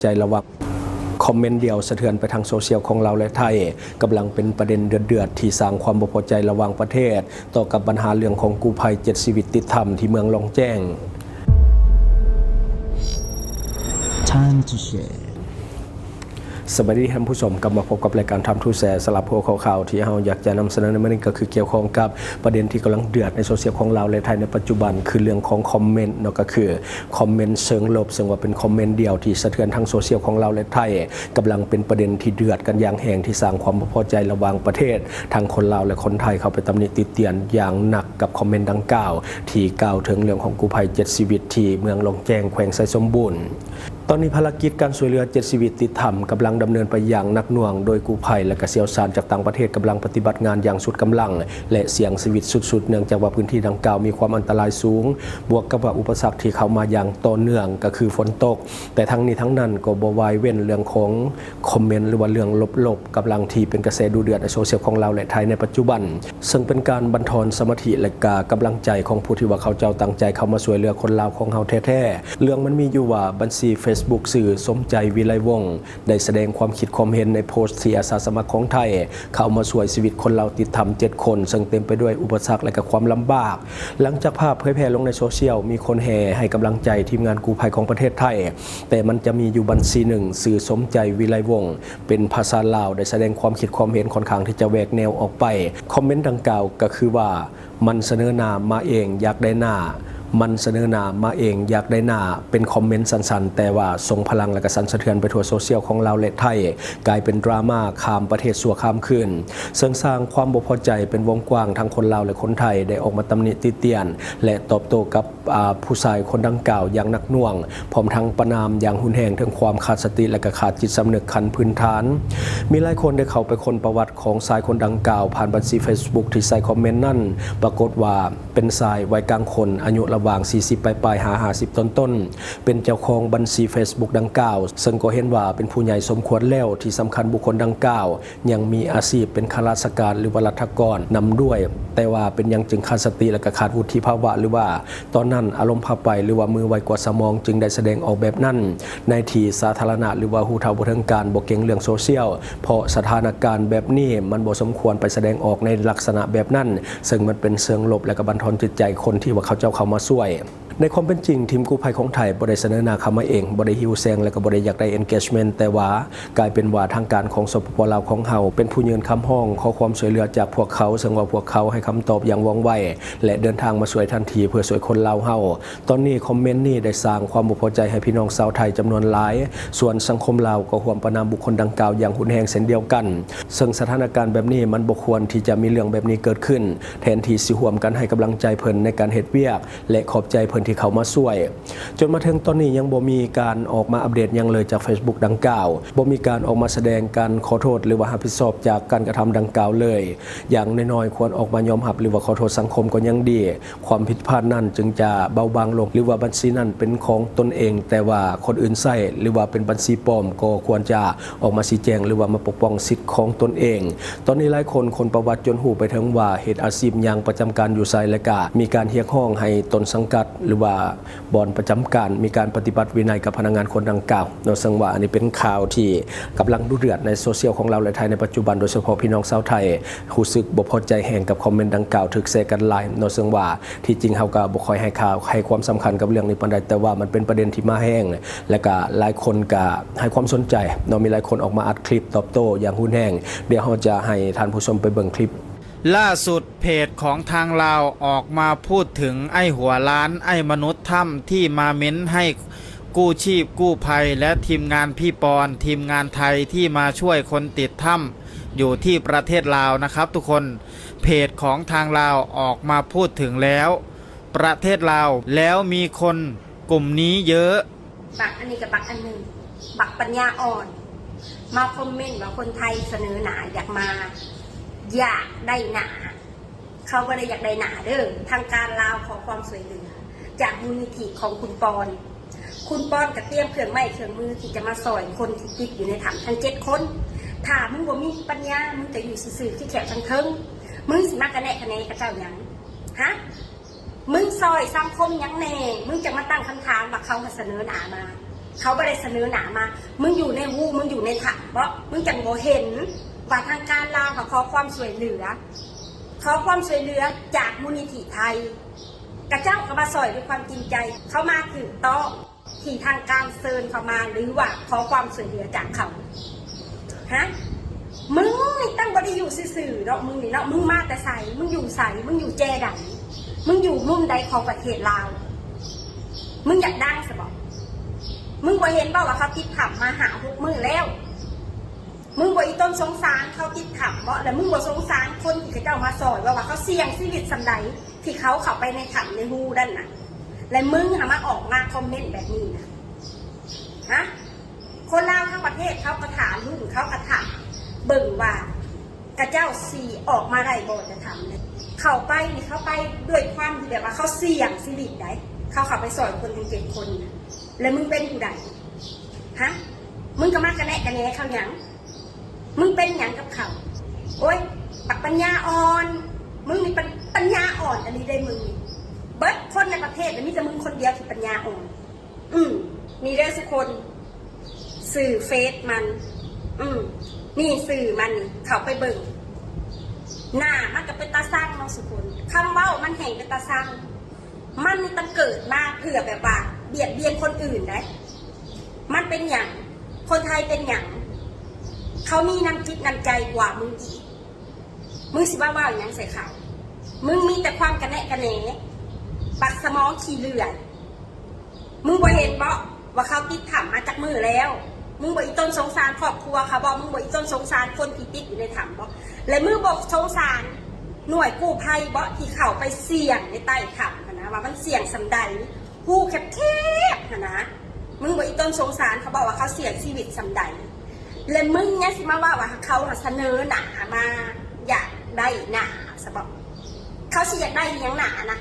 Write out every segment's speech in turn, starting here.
ໃຈລະຫວ່າງ ຄອມເມັນດຽວສະເທືອນໄປທາງໂຊຊຽວຂອງລາວ ແລະ ໄທ ກຳລັງເປັນປະເດັນເດືອດໆ ທີ່ສ້າງຄວາມບໍ່ພໍໃຈລະຫວ່າງປະເທດ ຕໍ່ກັບບັນຫາເລື່ອງຂອງກູ້ໄພເຈັດຊີວິດຕິດຖ້ຳທີ່ເມືອງລ່ອງແຈ້ງ. Time to share. ສະບາຍດີທ່ານຜູ້ຊົມ, ກັບມາພົບກັບລາຍການ Time to Share. ສຳລັບຫົວຂໍ້ຂ່າວທີ່ເຮົາຢາກຈະນຳສະເໜີໃນມື້ນີ້ ກໍຄືກ່ຽວຂ້ອງກັບປະເດັນທີ່ກຳລັງເດືອດໃນໂຊຊຽວຂອງລາວ ແລະ ໄທໃນປັດຈຸບັນ ຄືເລື່ອງຂອງຄອມເມັນເນາະ, ກໍຄືຄອມເມັນເຊີງລົບ, ເຊິ່ງວ່າເປັນຄອມເມັນດຽວທີ່ສະເທືອນທັງໂຊຊຽວຂອງລາວ ແລະ ໄທ, ກຳລັງເປັນປະເດັນທີ່ເດືອດກັນຢ່າງແຮງ ທີ່ສ້າງຄວາມບໍ່ພໍໃຈລະຫວ່າງປະເທດ, ທັງຄົນລາວ ແລະ ຄົນໄທ ເຂົ້າໄປຕຳໜິຕິຕຽນຢ່າງໜັກກັບຄອມເມັນດັ່ງກ່າວ ທີ່ກ່າວເຖິງເລື່ອງຂອງກູ້ໄພເຈັດຊີວິດທີ່ເມືອງລ່ອງແຈ້ງ ແຂວງໄຊສົມບູນ. ຕອນນີ້ພາລະກິດການຊ່ວຍເຫຼືອເຈັດຊີວິດຕິດຖ້ຳກຳລັງດຳເນີນໄປຢ່າງໜັກໜ່ວງ, ໂດຍກູ້ໄພ ແລະ ກະຊ່ຽວຊານຈາກຕ່າງປະເທດກຳລັງປະຕິບັດງານຢ່າງສຸດກຳລັງ ແລະ ສ່ຽງຊີວິດສຸດໆ ເນື່ອງຈາກວ່າພື້ນທີ່ດັ່ງກ່າວມີຄວາມອັນຕະລາຍສູງ, ບວກກັບວ່າອຸປະສັກທີ່ເຂົ້າມາຢ່າງຕໍ່ເນື່ອງກໍຄືຝົນຕົກ. ແຕ່ທັງນີ້ທັງນັ້ນກໍບໍ່ວາຍເວັ້ນເລື່ອງຂອງຄອມເມັນ ຫຼືວ່າເລື່ອງລົບໆ ກຳລັງທີ່ເປັນກະແສດຸເດືອດໃນໂຊຊຽວຂອງລາວ ແລະ ໄທໃນປັດຈຸບັນ, ເຊິ່ງເປັນການບັນທອນສະມາທິ ແລະ ກະກຳລັງໃຈຂອງຜູ້ທີ່ວ່າເຂົາເຈົ້າຕັ້ງໃຈເຂົ້າມາຊ່ວຍເຫຼືອຄົນລາວຂອງເຮົາແທ້ໆ. ເລື່ອງມັນມີຢູ່ວ່າ ບັນຊີເຟສບຸກຊື່ ສົມໃຈ ວິໄລວົງ ໄດ້ສະແດງຄວາມຄິດຄວາມເຫັນໃນໂພສທີ່ອາສາສະໝັກຂອງໄທເຂົ້າມາຊ່ວຍຊີວິດຄົນລາວຕິດຖ້ຳເຈັດຄົນ ເຊິ່ງເຕັມໄປດ້ວຍອຸປະສັກ ແລະ ກະຄວາມລຳບາກ. ຫຼັງຈາກພາບເຜີຍແຜ່ລົງໃນໂຊຊຽວ, ມີຄົນແຫ່ໃຫ້ກຳລັງໃຈທີມງານກູ້ໄພຂອງປະເທດໄທ, ແຕ່ມັນຈະມີຢູ່ບັນຊີໜຶ່ງ ຊື່ ສົມໃຈ ວິໄລວົງ ເປັນພາສາລາວ ໄດ້ສະແດງຄວາມຄິດຄວາມເຫັນຂ້ອນຂ້າງທີ່ຈະແຫວກແນວອອກໄປ. ຄອມເມັນດັ່ງກ່າວກໍຄືວ່າ ມັນສະເໜີໜ້າມາເອງຢາກໄດ້ໜ້າ, ມັນສະເໜີໜ້າມາເອງຢາກໄດ້ໜ້າ, ເປັນຄອມເມັນສັ້ນໆ ແຕ່ວ່າຊົງພະລັງ ແລະ ກະສັ່ນສະເທືອນໄປທົ່ວໂຊຊຽວຂອງລາວ ແລະ ໄທ, ກາຍເປັນດຣາມາຂ້າມປະເທດຊົ່ວຂ້າມຄືນ, ເຊິ່ງສ້າງຄວາມບໍ່ພໍໃຈເປັນວົງກວ້າງ. ທັງຄົນລາວ ແລະ ຄົນໄທໄດ້ອອກມາຕຳໜິຕິຕຽນ ແລະ ຕອບໂຕ້ກັບ ອາ ຜູ້ຊາຍຄົນດັ່ງກ່າວຢ່າງໜັກໜ່ວງ, ພ້ອມທັງປະນາມຢ່າງຮຸນແຮງເຖິງຄວາມຂາດສະຕິ ແລະ ກະຂາດຈິດສຳນຶກຂັ້ນພື້ນຖານ. ມີຫຼາຍຄົນໄດ້ເຂົ້າໄປຄົ້ນປະຫວັດຂອງຊາຍຄົນດັ່ງກ່າວ ຜ່ານບັນຊີເຟສບຸກທີ່ໃສ່ຄອມເມັນນັ້ນ, ປາກົດວ່າເປັນຊາຍໄວກາງຄົນ, ອາຍຸລະຫວ່າງສີ່ສິບປາຍໆ ຫາຫ້າສິບຕົ້ນໆ, ເປັນເຈົ້າຂອງບັນຊີເຟສບຸກດັ່ງກ່າວ, ເຊິ່ງກໍເຫັນວ່າເປັນຜູ້ໃຫຍ່ສົມຄວນແລ້ວ. ທີ່ສຳຄັນ, ບຸກຄົນດັ່ງກ່າວ ຍັງມີອາຊີບເປັນຂ້າລາຊະການ ຫຼືວ່າລັດຖະກອນນຳດ້ວຍ, ແຕ່ວ່າເປັນຫຍັງຈຶ່ງຂາດສະຕິ ແລະ ກະຂາດວຸດທິພາວະ ຫຼືວ່າຕອນນັ້ນອາລົມພາໄປ ຫຼືວ່າມືໄວກວ່າສະໝອງ ຈຶ່ງໄດ້ສະແດງອອກແບບນັ້ນໃນທີ່ສາທາລະນະ ຫຼືວ່າຮູ້ເທົ່າບໍ່ເຖິງການ, ບໍ່ເກັ່ງເລື່ອງໂຊຊຽວ, ເພາະສະຖານະການແບບນີ້ມັນບໍ່ສົມຄວນໄປສະແດງອອກໃນລັກສະນະແບບນັ້ນ, ເຊິ່ງມັນເປັນເຊີງລົບ ແລະ ກະບັນທອນຈິດໃຈຄົນທີ່ວ່າເຂົາເຈົ້າເຂົ້າມາຊ່ວຍ. ໃນຄວາມເປັນຈິງ, ທີມກູ້ໄພຂອງໄທບໍ່ໄດ້ສະເໜີໜ້າເຂົ້າມາເອງ, ບໍ່ໄດ້ຫິວແສງ ແລະ ກໍບໍ່ໄດ້ຢາກໄດ້ engagement, ແຕ່ວ່າກາຍເປັນວ່າທາງການຂອງ ສປປ ລາວ ຂອງເຮົາ ເປັນຜູ້ຍື່ນຄຳຮ້ອງຂໍຄວາມຊ່ວຍເຫຼືອຈາກພວກເຂົາ, ເຊິ່ງວ່າພວກເຂົາໃຫ້ຄຳຕອບຢ່າງວ່ອງໄວ ແລະ ເດີນທາງມາຊ່ວຍທັນທີເພື່ອຊ່ວຍຄົນລາວເຮົາ. ຕອນນີ້ຄອມເມັນນີ້ໄດ້ສ້າງຄວາມບໍ່ພໍໃຈໃຫ້ພີ່ນ້ອງຊາວໄທຈຳນວນຫຼາຍ, ສ່ວນສັງຄົມລາວກໍຮ່ວມປະນາມບຸກຄົນດັ່ງກ່າວຢ່າງຮຸນແຮງເຊັ່ນດຽວກັນ, ເຊິ່ງສະຖານະການແບບນີ້ມັນບໍ່ຄວນທີ່ຈະມີເລື່ອງແບບນີ້ເກີດຂຶ້ນ, ແທນທີ່ຊິຮ່ວມກັນໃຫ້ກຳລັງໃຈເພິ່ນໃນການເຮັດວຽກ ແລະ ຂອບໃຈເພິ່ນທີ່ເຂົ້າມາຊ່ວຍ. ຈົນມາເຖິງຕອນນີ້ຍັງບໍ່ມີການອອກມາອັບເດດຫຍັງເລີຍຈາກເຟສບຸກດັ່ງກ່າວ, ບໍ່ມີການອອກມາສະແດງການຂໍໂທດ ຫຼືວ່າຮັບຜິດຊອບຈາກການກະທຳດັ່ງກ່າວເລີຍ. ຢ່າງນ້ອຍໆຄວນອອກມາຍອມຮັບ ຫຼືວ່າຂໍໂທດສັງຄົມກໍຍັງດີ, ຄວາມຜິດພາດນັ້ນຈຶ່ງຈະເບົາບາງລົງ, ຫຼືວ່າບັນຊີນັ້ນເປັນຂອງຕົນເອງ ແຕ່ວ່າຄົນອື່ນໃຊ້, ຫຼືວ່າເປັນບັນຊີປອມ, ກໍຄວນຈະອອກມາຊີ້ແຈງ ຫຼືວ່າມາປົກປ້ອງສິດຂອງຕົນເອງ. ຕອນນີ້ຫຼາຍຄົນຄົ້ນປະຫວັດຈົນຮູ້ໄປເຖິງວ່າເຮັດອາຊີບຫຍັງ, ປະຈຳການຢູ່ໃສ, ແລະ ກະມີການຮຽກຮ້ອງໃຫ້ຕົ້ນສັງກັດ ຫຼືວ່າ ບ່ອນປະຈຳການມີການປະຕິບັດວິໄນກັບພະນັກງານຄົນດັ່ງກ່າວເນາະ, ເຊິ່ງວ່າອັນນີ້ເປັນຂ່າວທີ່ກຳລັງດຸເດືອດໃນໂຊຊຽວຂອງລາວ ແລະ ໄທໃນປັດຈຸບັນ, ໂດຍສະເພາະພີ່ນ້ອງຊາວໄທຮູ້ສຶກບໍ່ພໍໃຈແຮງກັບຄອມເມັນດັ່ງກ່າວຖືກແຊກັນຫຼາຍເນາະ, ເຊິ່ງວ່າທີ່ຈິງເຮົາກໍບໍ່ຄ່ອຍໃຫ້ຂ່າວ ໃຫ້ຄວາມສຳຄັນກັບເລື່ອງນີ້ປານໃດ, ແຕ່ວ່າມັນເປັນປະເດັນທີ່ມາແຮງ ແລະ ກະຫຼາຍຄົນກະໃຫ້ຄວາມສົນໃຈເນາະ, ມີຫຼາຍຄົນອອກມາອັດຄລິບຕອບໂຕ້ຢ່າງຮຸນແຮງ. ດຽວເຮົາຈະໃຫ້ທ່ານຜູ້ຊົມໄປເບິ່ງຄລິບ. ລ່າสุดเพจของทางลาวออกมาพูดถึงไอ้หัวล้าน ไอ้มนุษย์ถ้ำที่มาเม้นให้กู้ชีพกู้ภัย และทีมงานพี่ปอน ทีมงานไทยที่มาช่วยคนติดถ้ำอยู่ที่ประเทศลาวนะครับทุกคน เพจของทางลาวออกมาพูดถึงแล้ว ประเทศลาว แล้วมีคนกลุ่มนี้เยอะ บักอันนี้กับบักอันหนึ่ง บักปัญญาอ่อน มาคอมเมนต์ว่าคนไทยเสนอหน้าอยากมา อยากได้หน้า เขาบ่ได้อยากได้หน้าเด้อ ทางการลาวขอความช่วยเหลือ จากมูลนิธิของคุณปอน คุณปอนก็เตรียมเครื่องไม้เครื่องมือที่จะมาซ่อยคนที่ติดอยู่ในถ้ำทั้งเจ็ดคน ถ้ามึงบ่มีปัญญา มึงก็อยู่ซื่อๆขี้แขวทั้งเทิง มึงสิมากะแนะกะแหนกับเจ้าหยัง ฮะ มึงซ่อยสังคมหยังแหน่ มึงจั่งมาตั้งคำถามว่าเขามาเสนอหน้ามา ເຂົາບໍ່ໄດ້ສະເໜີໜ້າມາ. ມຶງຢູ່ໃນຮູ ມຶງຢູ່ໃນຖ້ຳບໍ? ມຶງຈັ່ງບໍ່ເຫັນວ່າທາງການລາວເຂົາຂໍຄວາມຊ່ວຍເຫຼືອ, ຂໍຄວາມຊ່ວຍເຫຼືອຈາກມູນນິທິໄທ. ຂະເຈົ້າກໍມາຊ່ອຍດ້ວຍຄວາມຈິງໃຈ. ເຂົາມາຖືກຕ້ອງທີ່ທາງການເຊີນເຂົາມາ ຫຼືວ່າຂໍຄວາມຊ່ວຍເຫຼືອຈາກເຂົາ? ຮະ? ມຶງນີ້ຕັ້ງບໍ່ໄດ້ຢູ່ຊື່ໆດອກ ມຶງນີ້ເນາະ. ມຶງມາແຕ່ໃສ? ມຶງຢູ່ໃສ? ມຶງຢູ່ແຈໃດ? ມຶງຢູ່ມຸມໃດຂອງປະເທດລາວ? ມຶງຢາກດັງຊະບໍ? ມຶງບໍ່ເຫັນບໍວ່າເຂົາຕິດຖ້ຳມາຫ້າຫົກມື້ແລ້ວ? ມຶງບໍ່ອີຕົນສົງສານເຂົາຕິດຖ້ຳບໍ? ແລະ ມຶງບໍ່ສົງສານຄົນທີ່ເຂົາເຈົ້າມາຊ່ອຍບໍ ວ່າເຂົາສ່ຽງຊີວິດສ່ຳໃດທີ່ເຂົາເຂົ້າໄປໃນຖ້ຳໃນຮູນັ້ນນະ? ແລະ ມຶງຫາມາອອກມາຄອມເມັນແບບນີ້ນະ? ຮະ? ຄົນລາວທັງປະເທດເຂົາກໍຖ້າລຸ້ນ, ເຂົາກໍຖ້າເບິ່ງວ່າຂະເຈົ້າຊິອອກມາໄດ້ບໍ່ຈາກຖ້ຳນີ້. ເຂົ້າໄປນີ້ ເຂົາໄປດ້ວຍຄວາມທີ່ແບບວ່າເຂົາສ່ຽງຊີວິດໃດ໋, ເຂົາເຂົ້າໄປຊ່ອຍຄົນທັງເຈັດຄົນນະ. ແລະ ມຶງເປັນຜູ້ໃດ? ຮະ? ມຶງກໍມາກະແນະກະແໜເຂົາຫຍັງ? ມຶງເປັນຫຍັງກັບເຂົາ? ໂອ້ຍ ບັກປັນຍາອ່ອນ, ມຶງນີ້ປັນ ປັນຍາອ່ອນອີ່ຫຼີເດ້ມຶງນີ້. ເບິດຄົນໃນປະເທດນີ້ ມີແຕ່ມຶງຄົນດຽວທີ່ປັນຍາອ່ອນ. ອືມ ນີ້ເດີທຸກຄົນ ຊື່ເຟສມັນ. ອືມ ນີ້ຊື່ມັນນີ້ ເຂົ້າໄປເບິ່ງ. ໜ້າມັນກໍເປັນຕາຊັງເນາະທຸກຄົນ, ຄຳເວົ້າມັນແຮ່ງເປັນຕາຊັງ. ມັນນີ້ຕັ້ງເກີດມາເພື່ອແບບວ່າບຽດບຽນຄົນອື່ນໃດ໋. ມັນເປັນຫຍັງ? ຄົນໄທເປັນຫຍັງ? ເຂົາມີນ້ຳຈິດນ້ຳໃຈກວ່າມຶງອີກ. ມຶງຊິມາເວົ້າຫຍັງໃສ່ເຂົາ? ມຶງມີແຕ່ຄວາມກະແນະກະແໜ, ບັກສະໝອງຂີ້ເລື່ອຍ. ມຶງບໍ່ເຫັນບໍວ່າເຂົາຕິດຖ້ຳມາຈັກມື້ແລ້ວ? ມຶງບໍ່ອີຕົນສົງສານຄອບຄົວເຂົາບໍ? ມຶງບໍ່ອີຕົນສົງສານຄົນທີ່ຕິດຢູ່ໃນຖ້ຳບໍ? ແລະ ມຶງບໍ່ສົງສານໜ່ວຍກູ້ໄພບໍ ທີ່ເຂົ້າໄປສ່ຽງໃນໃຕ້ຖ້ຳຫັ້ນນະ ວ່າມັນສ່ຽງສ່ຳໃດ? ຮູແຄບໆຫັ້ນນະ, ມຶງບໍ່ອີຕົນສົງສານເຂົາບໍວ່າເຂົາສ່ຽງຊີວິດສ່ຳໃດ? ແລະ ມຶງຍັງຊິມາເວົ້າວ່າເຂົາຫາສະເໜີໜ້າມາຢາກໄດ້ໜ້າຊະບໍ? ເຂົາຊິຢາກໄດ້ອີ່ຫຍັງໜ້ານະ?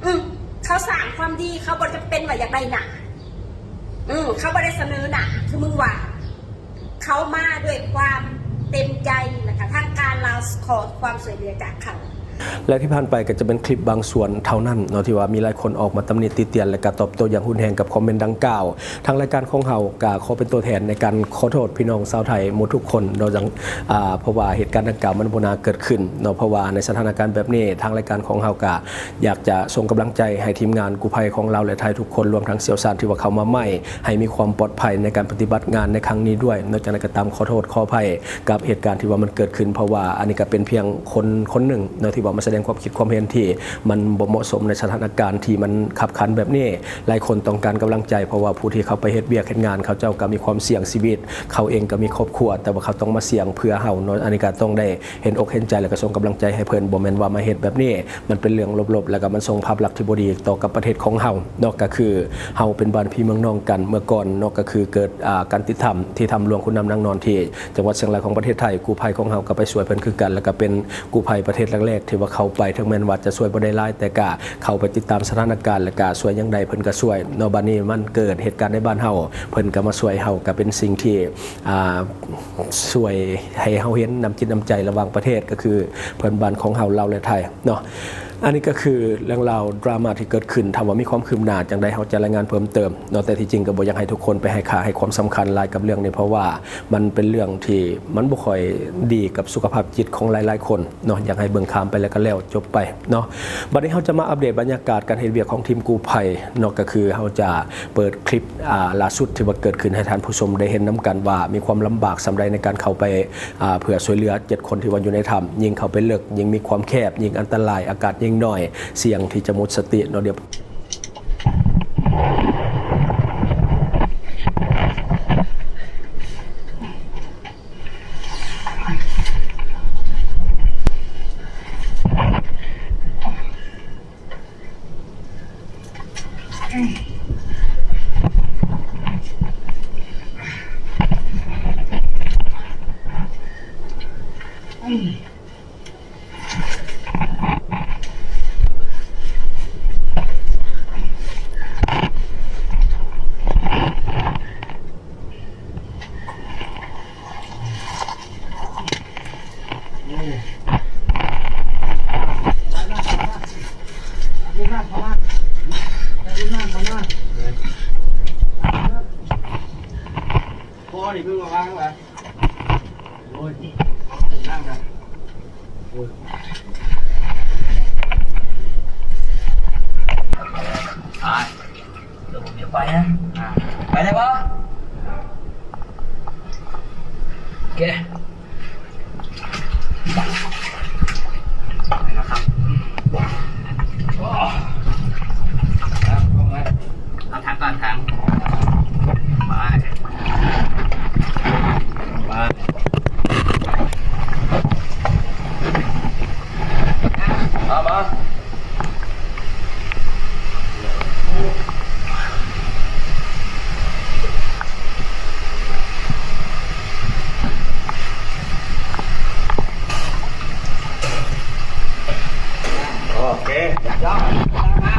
ອືມ ເຂົາສ້າງຄວາມດີ ເຂົາບໍ່ຈຳເປັນວ່າຢາກໄດ້ໜ້າ. ອືມ ເຂົາບໍ່ໄດ້ສະເໜີໜ້າຄືມຶງວ່າ. ເຂົາມາດ້ວຍຄວາມເຕັມໃຈ ແລະກະທາງການລາວຂໍຄວາມຊ່ວຍເຫຼືອຈາກເຂົາ. ແລະທີ່ຜ່ານໄປກໍຈະເປັນຄລິບບາງສ່ວນເທົ່ານັ້ນເນາະ ທີ່ວ່າມີຫຼາຍຄົນອອກມາຕຳໜິຕິຕຽນ ແລະກະຕອບໂຕ້ຢ່າງຮຸນແຮງກັບຄອມເມັນດັ່ງກ່າວ. ທາງລາຍການຂອງເຮົາກະຂໍເປັນຕົວແທນໃນການຂໍໂທດພີ່ນ້ອງຊາວໄທໝົດທຸກຄົນເນາະ ຈັ່ງ ອ່າ ເພາະວ່າເຫດການດັ່ງກ່າວມັນບໍ່ໜ້າເກີດຂຶ້ນເນາະ. ເພາະວ່າໃນສະຖານະການແບບນີ້ ທາງລາຍການຂອງເຮົາກະ ຢາກຈະສົ່ງກຳລັງໃຈໃຫ້ທີມງານກູ້ໄພຂອງລາວ ແລະ ໄທທຸກຄົນ ລວມທັງຊ່ຽວຊານທີ່ວ່າເຂົ້າມາໃໝ່ ໃຫ້ມີຄວາມປອດໄພໃນການປະຕິບັດງານໃນຄັ້ງນີ້ດ້ວຍ. ນອກຈາກນັ້ນກໍຕາມຂໍໂທດຂໍອະໄພກັບເຫດການທີ່ວ່າມັນເກີດຂຶ້ນ ເພາະວ່າອັນນີ້ກໍເປັນພຽງຄົນຄົນໜຶ່ງເນາະ ທີ່ວ່າມາສະແດງຄວາມຄິດຄວາມເຫັນທີ່ມັນບໍ່ເໝາະສົມໃນສະຖານະການທີ່ມັນຄັບຂັນແບບນີ້. ຫຼາຍຄົນຕ້ອງການກຳລັງໃຈ ເພາະວ່າຜູ້ທີ່ເຂົ້າໄປເຮັດວຽກເຮັດງານ ເຂົາເຈົ້າກໍມີຄວາມສ່ຽງຊີວິດ, ເຂົາເອງກໍມີຄອບຄົວ ແຕ່ວ່າເຂົາຕ້ອງມາສ່ຽງເພື່ອເຮົາເນາະ. ອັນນີ້ກໍຕ້ອງໄດ້ ເຫັນອົກເຫັນໃຈ ແລ້ວກໍສົ່ງກຳລັງໃຈໃຫ້ເພິ່ນ. ບໍ່ແມ່ນວ່າມາເຮັດແບບນີ້ ມັນເປັນເລື່ອງລົບໆ ແລ້ວກໍມັນສົ່ງພາບລັກທີ່ບໍ່ດີຕໍ່ກັບປະເທດຂອງເຮົາເນາະ. ກໍຄືເຮົາເປັນບ້ານພີ່ເມືອງນ້ອງກັນ ເມື່ອກ່ອນເນາະ ກໍຄືເກີດ ອ່າ ການຕິດຖ້ຳທີ່ຖ້ຳຫຼວງຂຸນນ້ຳນາງນອນ ທີ່ຈັງຫວັດຊຽງລາຍຂອງປະເທດໄທ. ກູ້ໄພຂອງເຮົາກໍໄປຊ່ວຍເພິ່ນຄືກັນ ແລ້ວກໍເປັນກູ້ໄພປະເທດແລກໆ ທີ່ວ່າເຂົ້າໄປ ເຖິງແມ່ນວ່າຈະຊ່ວຍບໍ່ໄດ້ຫຼາຍ ແຕ່ກໍເຂົ້າໄປຕິດຕາມສະຖານະການ ແລ້ວກໍຊ່ວຍຫຍັງໄດ້ເພິ່ນກໍຊ່ວຍເນາະ. ບາດນີ້ມັນເກີດເຫດການໃນບ້ານເຮົາ ເພິ່ນກໍມາຊ່ວຍເຮົາ ກໍເປັນສິ່ງທີ່ ອ່າ ຊ່ວຍໃຫ້ເຮົາເຫັນນ້ຳຈິດນ້ຳໃຈລະຫວ່າງປະເທດ ກໍຄືເພື່ອນບ້ານຂອງເຮົາ ລາວ ແລະ ໄທເນາະ. ອັນນີ້ກໍຄືເລື່ອງລາວດຣາມາທີ່ເກີດຂຶ້ນ. ຖ້າວ່າມີຄວາມຄືບໜ້າຈັ່ງໃດ ເຮົາຈະລາຍງານເພີ່ມເຕີມເນາະ. ແຕ່ທີ່ຈິງກໍບໍ່ຢາກໃຫ້ທຸກຄົນໄປໃຫ້ຄ່າໃຫ້ຄວາມສຳຄັນຫຼາຍກັບເລື່ອງນີ້ ເພາະວ່າມັນເປັນເລື່ອງທີ່ມັນບໍ່ຄ່ອຍດີກັບສຸຂະພາບຈິດຂອງຫຼາຍໆຄົນເນາະ. ຢາກໃຫ້ເບິ່ງຂ້າມໄປແລ້ວກໍແລ້ວ ຈົບໄປເນາະ. ບັດນີ້ເຮົາຈະມາອັບເດດບັນຍາກາດການເຮັດວຽກຂອງທີມກູ້ໄພເນາະ. ກໍຄືເຮົາຈະເປີດຄລິບ ອ່າ ລ່າສຸດທີ່ວ່າເກີດຂຶ້ນໃຫ້ທ່ານຜູ້ຊົມໄດ້ເຫັນນຳກັນວ່າ ມີຄວາມລຳບາກສ່ຳໃດໃນການເຂົ້າໄປ ອ່າ ເພື່ອຊ່ວຍເຫຼືອເຈັດຄົນທີ່ວ່າຢູ່ໃນຖ້ຳ. ຍິ່ງເຂົ້າໄປເລິກ ຍິ່ງມີຄວາມແຄບ, ຍິ່ງອັນຕະລາຍ, ອາກາດຍິ່ງໜ້ອຍ, ສ່ຽງທີ່ຈະໝົດສະຕິເນາະ. ດຽວ ໂອ້ ນີ້ເພິ່ງມາວາງລະ ໂອ້ຍ ນັ້ນນະ ໄປ ດຽວ ດຽວໄປນະ ອ່າ ໄປໄດ້ບໍ່? ໂອເຄ ໄປແລ້ວຄັບ ໂອ້ ຄັບ ເອົາຖັງກ່ອນ ຖັງ ໄປ ໄປ ມາ ມາ ໂອເຄ ຈັບ ມາ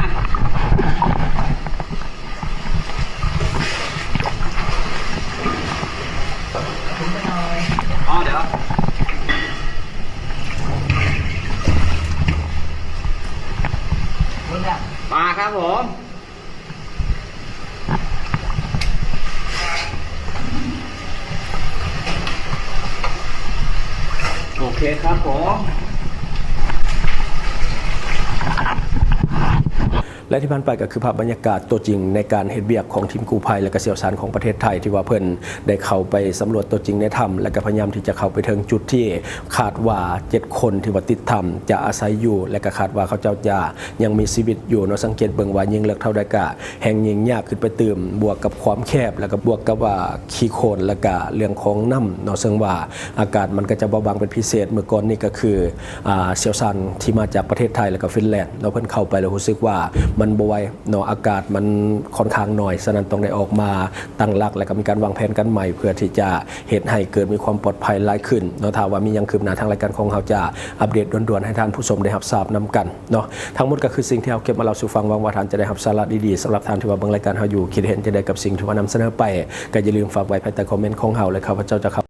ອໍ ດຽວ ມາຄັບຜົມ ໂອເຄຄັບຜົມ. ແລະ ທີ່ຜ່ານໄປກໍຄືພາບບັນຍາກາດຕົວຈິງໃນການເຮັດວຽກຂອງທີມກູ້ໄພ ແລະ ກະຊ່ຽວຊານຂອງປະເທດໄທ ທີ່ວ່າເພິ່ນໄດ້ເຂົ້າໄປສຳຫຼວດຕົວຈິງໃນຖ້ຳ ແລະ ກະພະຍາຍາມທີ່ຈະເຂົ້າໄປເຖິງຈຸດທີ່ຄາດວ່າເຈັດຄົນທີ່ວ່າຕິດຖ້ຳຈະອາໄສຢູ່ ແລະ ກະຄາດວ່າເຂົາເຈົ້າຈະຍັງມີຊີວິດຢູ່ເນາະ. ສັງເກດເບິ່ງວ່າຍິ່ງເລິກເທົ່າໃດກະແຮ່ງຍິ່ງຍາກຂຶ້ນໄປຕື່ມ ບວກກັບຄວາມແຄບ ແລະ ກະບວກກັບວ່າ ຂີ້ໂຄນ ແລະກະເລື່ອງຂອງນ້ຳເນາະ ເຊິ່ງວ່າອາກາດມັນກະຈະເບົາບາງເປັນພິເສດ. ເມື່ອກ່ອນນີ້ກະຄື ອ່າ ຊ່ຽວຊານທີ່ມາຈາກປະເທດໄທ ແລະກະຟິນແລນເນາະ ເພິ່ນເຂົ້າໄປແລ້ວຮູ້ສຶກວ່າມັນບໍ່ໄຫວເນາະ ອາກາດມັນຄ່ອນຂ້າງໜ້ອຍ ສະນັ້ນຕ້ອງໄດ້ອອກມາຕັ້ງຫຼັກ ແລະກະມີການວາງແຜນກັນໃໝ່ ເພື່ອທີ່ຈະເຮັດໃຫ້ເກີດມີຄວາມປອດໄພຫຼາຍຂຶ້ນເນາະ. ຖ້າວ່າມີຫຍັງຄືບໜ້າ ທາງລາຍການຂອງເຮົາຈະອັບເດດດ່ວນໆໃຫ້ທ່ານຜູ້ຊົມໄດ້ຮັບຊາບນຳກັນເນາະ. ທັງໝົດກະຄືສິ່ງທີ່ເຮົາເກັບມາເລົ່າສູ່ຟັງ ຫວັງວ່າທ່ານຈະໄດ້ຮັບສາລະດີໆ. ສຳລັບທ່ານທີ່ວ່າເບິ່ງລາຍການເຮົາຢູ່ ຄິດເຫັນຈັ່ງໃດກັບສິ່ງທີ່ວ່ານຳສະເໜີໄປ ກໍຢ່າລືມຝາກໄວ້ພາຍໃຕ້ຄອມເມັນຂອງເຮົາ ແລະ ຂ້າພະເຈົ້າຈະເຂົ້າ